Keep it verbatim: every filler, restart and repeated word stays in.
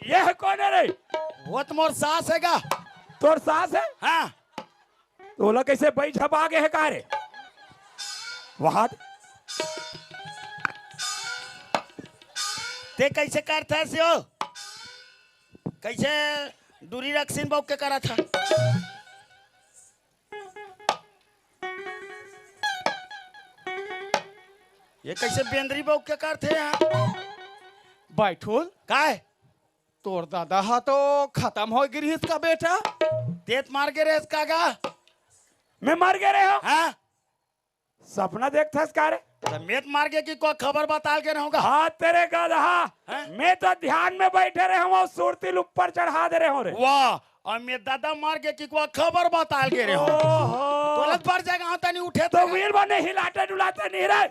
ये ह कोन हे रे? वो तो मोर सास हे गा। तोर सास हे? हाँ। तोला कइसे बइठ झपा गे हे का रे? वहां ते कइसे करथस यो? कइसे डुरी रक्सिन बउक के करत ह? ये कइसे बेंदरी बउक के करथे यार? बैठुल, काय? तोर दादा ह तो खतम हो गे रिहिस का बेटा? तेत मर गे रेहेस का गा? मैं मर गे रेहेंव? हाँ? सपना देखथस का रे? त मैं त मर गे कि कोई खबर बताल गे रेहेंव गा? हाँ तेरे गधा, हाँ? मैं तो ध्यान में बइठे रेहेंव अउ सुरती ल ऊपर चढ़ा दे रेहेंव रे। वाह, अउ मैं दादा मर गे कि कोई खबर बताल गे रेहेंव। ओहो। तोला त बर जगह तनी उठे तो वीर बने हिलाते डुलाते नहीं रे।